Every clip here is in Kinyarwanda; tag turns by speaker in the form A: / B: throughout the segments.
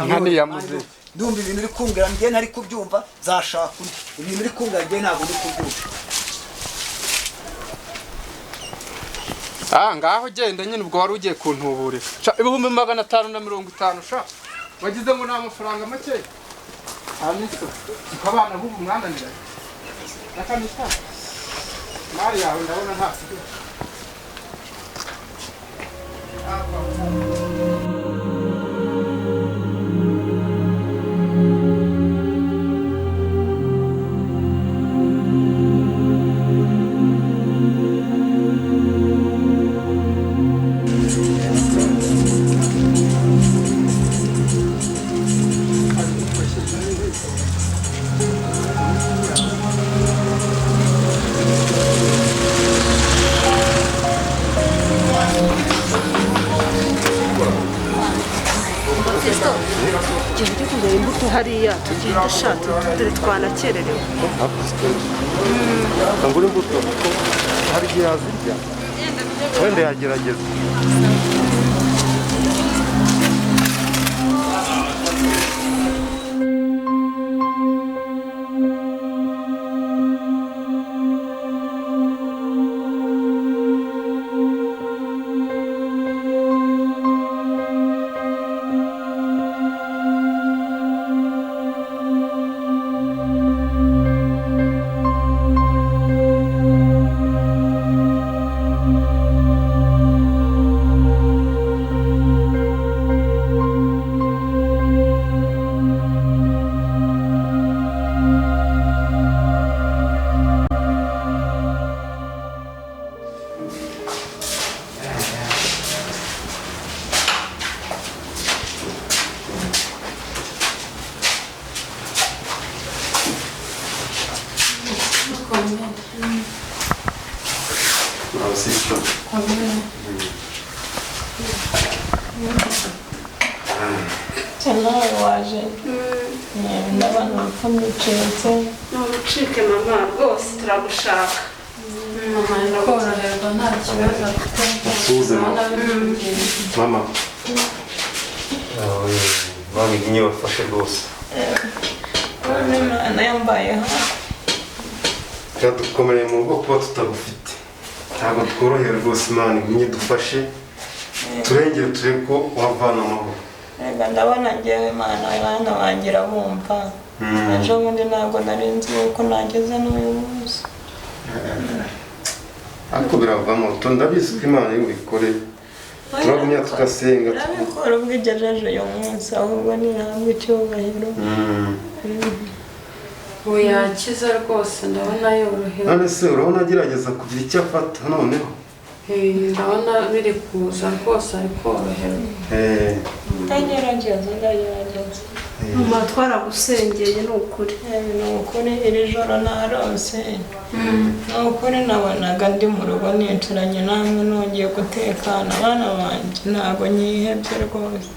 A: Inka ni iya muzehe.
B: Ndumva ibintu uri kumbwira njye ntari kubyumva, nzashaka undi. Ibintu uri kumbwira njye ntabwo ndi kubyumva.
A: Ah, ngaho genda nyine, ubwo wari ugiye kuntuburira. Sha, 550,000 sha. Wagize ngo ni amafaranga make? Aniso, abana b'ubu mwananiranye. Nakamisa. Mari yawe ndabona nta kibazo.
C: Igihe cyo kuzana imbuto hariya tugenda shatse, dore twanakererewe.
D: Ngura imbuto kuko hari igihe yazirya, wenda yagerageza.
E: Nawe waje ndabona upfundikitse.
C: Ntucike mama, rwose turagushaka.
E: Mama ari koroherwa, nta kibazo afite.
D: Musuhuze mama. Mama. Mama igumye bafashe rwose.
E: Imana yambayeho.
D: Byadukomereye mu rugo kuba tutagufite. Ntabwo tworoheye rwose, Imana igumye idufashe. Turengere turebe ko wavana amahoro.
E: Reka ndabona ngewe Imana abana banjye irabumva. Ejo bundi ntabwo nari nzi yuko nageze n'uyu munsi.
D: Ariko biravamo, ndabizi ko Imana iri bubikore. Turagumya tugasenga.
E: Irabikora ubwo igejeje uyu munsi, ahubwo ntihabwe icyubahiro.
F: Ubu yakize rwose, ndabona yorohewe.
D: None se urabona agerageza kugira icyo afata noneho?
F: Ndabona biri kuza rwose, ari koroherwa.
E: Ndagerageza, ndagerageza.
C: Mama, twaragusengeye ni ukuri.
E: Ni ukuri iri joro narose. Ni ukuri nabonaga ndi mu rugo nicaranye namwe nongeye gutekana, abana banjye ntabwo nyihebye rwose.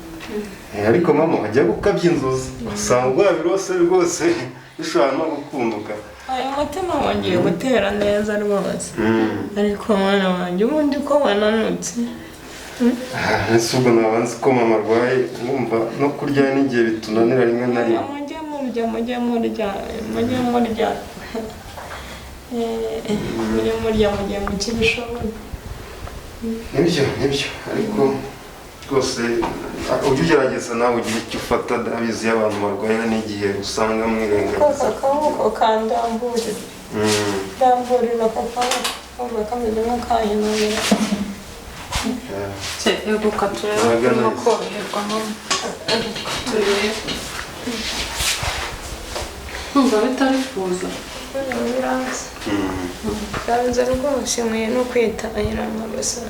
D: Ariko mama wajya gukabya inzozi wasanga wabirose rwose bishobora no gukunduka.
E: Ayo mutima wongeye gutera neza rwose. Ariko mwana wanjye ubundi ko wananutse.
D: Ese ubwo naba nzi ko mama arwaye, wumva no kurya n'igihe bitunanira rimwe na rimwe.
E: Mujye murya, mujye murya, mujye murya. Mujye murya, mujye mukibishoboye.
D: Nibyo, nibyo, ariko rwose ujye ugerageza nawe ugire icyo ufata, ndabizi iyo abantu barwaye n'igihe usanga mwirengagiza.
E: Aka kaboko kandamburira. Ndamburira aka kaboko, kumva kameze nk'akahinamira.
F: Eguka turebe ko urimo koroherwa mama. Eguka turebe. Numva bitari kuza.
E: Biraza. Biraza rwose, nkwiye no kwitahira gusa.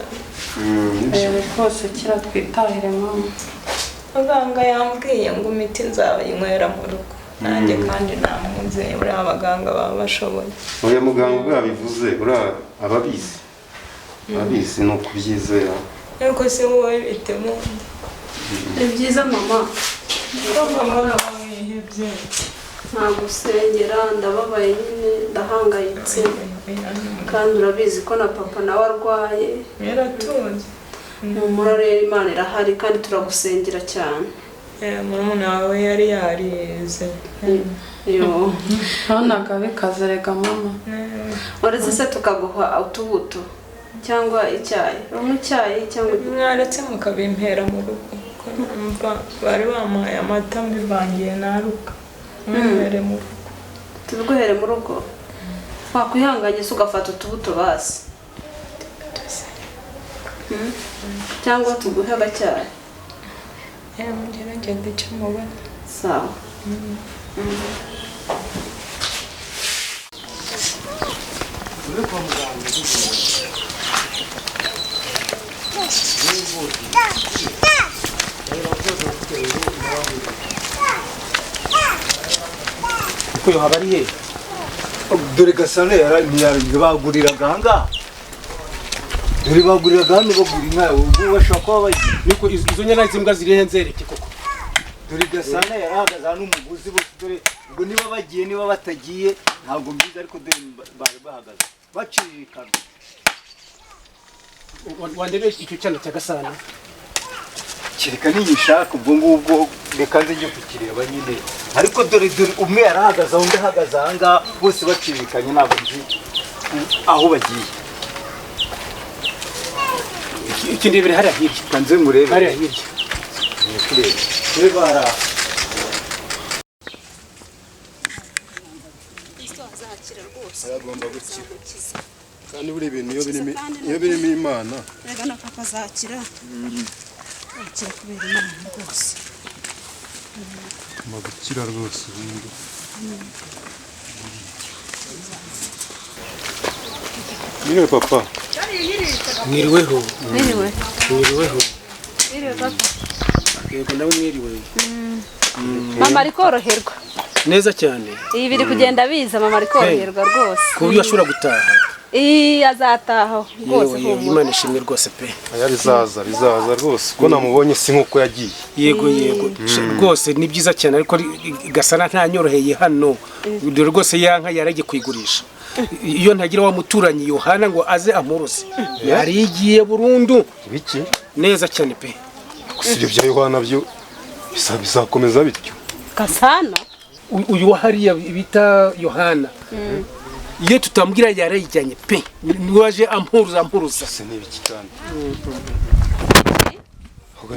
F: Rwose kira twitahire mama.
E: Muganga yambwiye ngo imiti nzayinywera mu rugo. Nanjye kandi namwizeye, buriya abaganga baba bashoboye.
D: Oya, muganga ubwo yabivuze, buriya ababizi. Ababizi ni ukubyizera.
E: Ariko se wowe bite mu nda?
C: Ni byiza mama.
E: Mama wihebye.
C: Nagusengera, ndababaye nyine, ndahangayitse. Kandi urabizi ko na papa nawe arwaye.
E: Yaratuze.
C: Humura rero, Imana irahari kandi turagusengera cyane.
E: Murumuna wawe yari yarize.
C: Yo.
F: Nabonaga bikaze rega mama.
C: Uretse se tukaguha utubuto cyangwa icyayi, unywa icyayi cyangwa
E: Mwaretse mukabimpera mu rugo, ko numva bari bampaye amata mbivangiye naruka. Mwihere mu rugo.
C: Tubiguhere mu rugo. Wakwihanganye se ugafata utubuto basi, cyangwa tuguhe agacyayi.
E: Mugerageze icyo mubona.
C: Sawa.
G: Kuko yo haba ari he?
B: Dore Gasana baguriraga ahangaha, dore baguriraga hano, bagura inka, ubwo bashobora kuba bagiye.
G: Niko izo nyana z'imbwa ziri nzereke koko.
B: Dore Gasana yarahagaze hano umuguzi bose, dore ubwo niba bagiye niba batagiye ntabwo mbizi, ariko dore bari bahagaze bacirikana.
G: Wandebe icyo cyana cya Gasana.
B: Kereka niyishaka ubwo ngubwo reka nze njye kukireba nyine, ariko dore dore umwe yarahagaze undi ahagaze ahangaha, bose bacirikanye, ntabwo nzi aho bagiye.
G: Iki ndebere hariya hirya.
B: Reka nze ngurebe.
G: Hariya hirya.
B: Kureba. Kureba hariya.
D: Agomba gukira. Kandi buri bintu iyo birimo Imana.
C: Rega na papa azakira. Akira kubera Imana rwose.
D: Agomba gukira rwose ubundi. Mwiriwe papa.
G: Mwiriweho.
C: Mwiriwe.
G: Mwiriweho.
C: Mwiriwe papa.
G: Yego nawe mwiriwe.
C: Mama ari koroherwa.
G: Neza cyane.
C: Ibi biri kugenda biza, mama ari koroherwa rwose.
G: Ku buryo ashobora gutaha.
C: Azataha rwose.
G: Imana ishimwe rwose pe.
D: Aya bizaza bizaza rwose, ko namubonye si nkuko yagiye.
G: Yego yego rwose ni byiza cyane, ariko Gasana ntanyoroheye hano. Dore rwose yanka yaragiye kuyigurisha. Iyo ntagira wa muturanyi Yohana ngo aze amurose, yarigiye burundu.
D: Biki?
G: Neza cyane pe.
D: Gusa ibyo bya Yohana byo bizakomeza bityo.
C: Gasana
G: uyu hariya bita Yohana, iyo tutambwira yarayijyanye pe, niwaje ampuruza ampuruza.
D: Se ni ibiki kandi?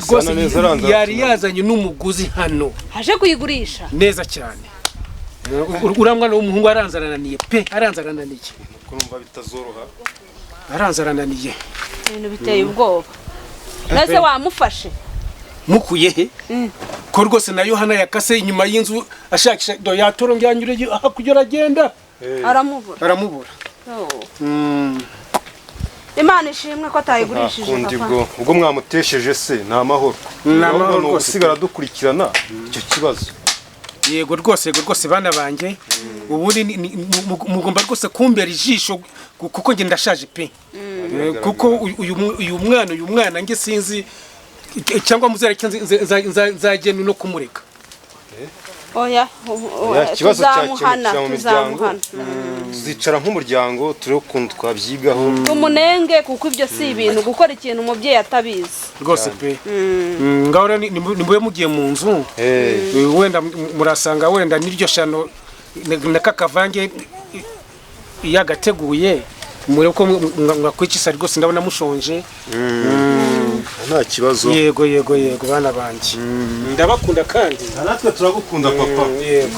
G: Rwose yari yazanye n'umuguzi hano
C: aje kuyigurisha.
G: Neza cyane. Uriya mwana w'umuhungu aranzarananiye pe, aranzarananiye.
D: Nuko numva bitazoroha.
G: Aranzarananiye.
C: Ibintu biteye ubwoba. Nase wamufashe?
G: Mukuye he? Ko rwose na Yohana yakase inyuma y'inzu ashakisha do yatoronganyure hakurya aragenda.
C: Aramubura.
G: Aramubura.
C: Imana ishimwe ko atayigurishije papa.
D: Ubwo mwamutesheje se ni amahoro.
G: Ni amahoro rwose.
D: Usigara dukurikirana icyo kibazo.
G: Yego rwose, yego rwose bana banjye. Ubundi mugomba rwose kumbera ijisho kuko nge ndashaje pe. Kuko uyu mwana nge sinzi cyangwa muzereke nzagenda no kumureka.
C: Oya,
D: ikibazo cyakemukira mu miryango. Tuzicara nk'umuryango turebe ukuntu twabyigaho.
C: Tumunenge kuko ibyo si ibintu gukora ikintu umubyeyi atabizi.
G: Rwose pe. Ngaho rero nimube mugiye mu nzu. Wenda murasanga wenda n'iryo shano na kakavange yagateguye, murebe ko mwakwicisa rwose, ndabona mushonje.
D: Nta kibazo.
G: Yego yego yego bana banjye. Ndabakunda kandi.
D: Natwe turagukunda papa.
G: Yego.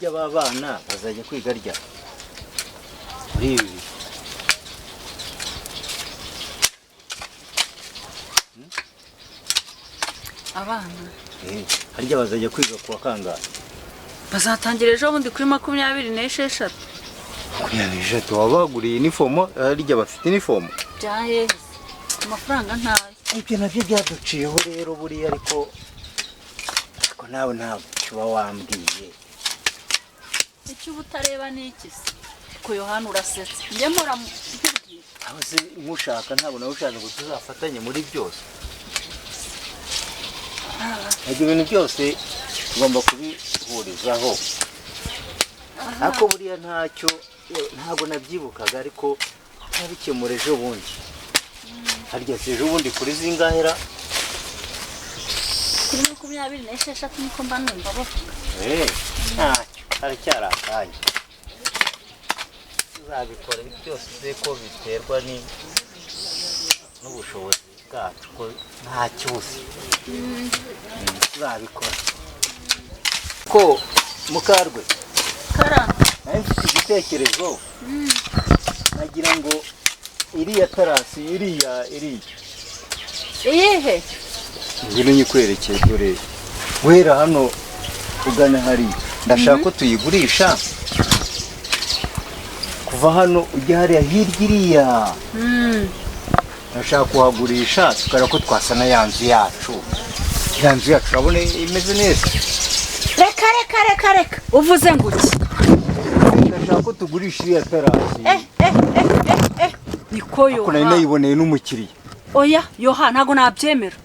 B: Harya aba bana bazajya kwiga rya muri ibi bihe?
F: Abana
B: Harya bazajya kwiga kuwa kangahe?
F: Bazatangira ejo bundi kuri 26.
B: 26 wabaguriye inifomo? Harya bafite inifomo?
F: Byaheze, amafaranga ntayo.
B: Ibyo nabyo byaduciyeho rero buriya, ariko nawe ntabwo uba wambwiye.
F: Icyo uba utareba ni iki se? Ko Yohana urasetse, njye mpora nkubwira.
B: Aho se nkushaka ntabwo nawe ushaka ngo tuzafatanye muri byose. Ibyo bintu byose tugomba kubihurizaho. Ariko buriya ntacyo, ntabwo nabyibukaga, ariko ntabikemura ejo bundi. Harya se ejo bundi kuri zingahera?
F: Kuri 26 niko mba numva bavuga.
B: Ntacyo, haracyari akanya. Tuzabikora byose ko biterwa n'ubushobozi bwacu, ko nta cyose tuzabikora. Ko mukarwe nawe mfite igitekerezo, nagira ngo iriya tarasi iriya
F: iyihe
B: ngwino nyikwerekeye, dore guhera hano ugana hariya ndashaka ko tuyigurisha. Kuva hano ujya hariya hirya iriya ndashaka kuhagurisha, tukareba ko twasana ya nzu yacu. Ya nzu yacu urabona imeze neza.
F: Reka reka reka reka, uvuze ngo iki?
B: Ndashaka ko tugurisha iriya tarasi.
F: Niko
B: Ariko nari
F: Yohana.
B: nayiboneye n'umukiriya.
F: Oya Yohana, ntabwo nabyemera.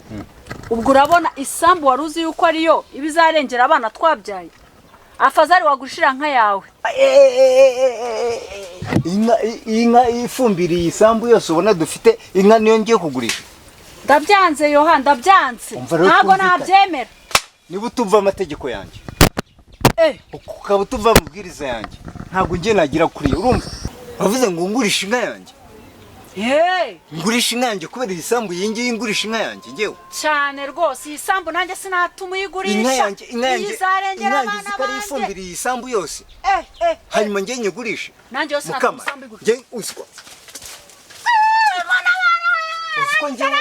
F: Ubwo urabona isambu wari uzi yuko ariyo ibizarengera abana twabyaye. Afazari wagushira nka yawe.
B: Inka ifumbiriye isambu yose ubona dufite, inka niyo ngiye kugurisha.
F: Ndabyanze Yohana, ndabyanze. Ntabwo nabyemera.
B: Niba utumva amategeko yanjye, ukaba utumva amabwiriza yanjye, ntabwo ngiye nagira kuri urumva. Bavuze ngo ngurishe inka yanjye. Ngurisha inka yanjye kubera iyi sambu iyi ngiyi, ngurisha inka yanjye ngewe.
F: Cyane rwose iyi sambu nanjye sinatuma uyigurisha.
B: Inka yanjye, inka yanjye,
F: izarengera abana banjye.
B: Ifumbiriye iyi sambu yose. Hanyuma ngiye nyigurishe.
F: Nanjye yose natuma isambu igurisha.
B: Ngiye uswa. Uswa ngewe.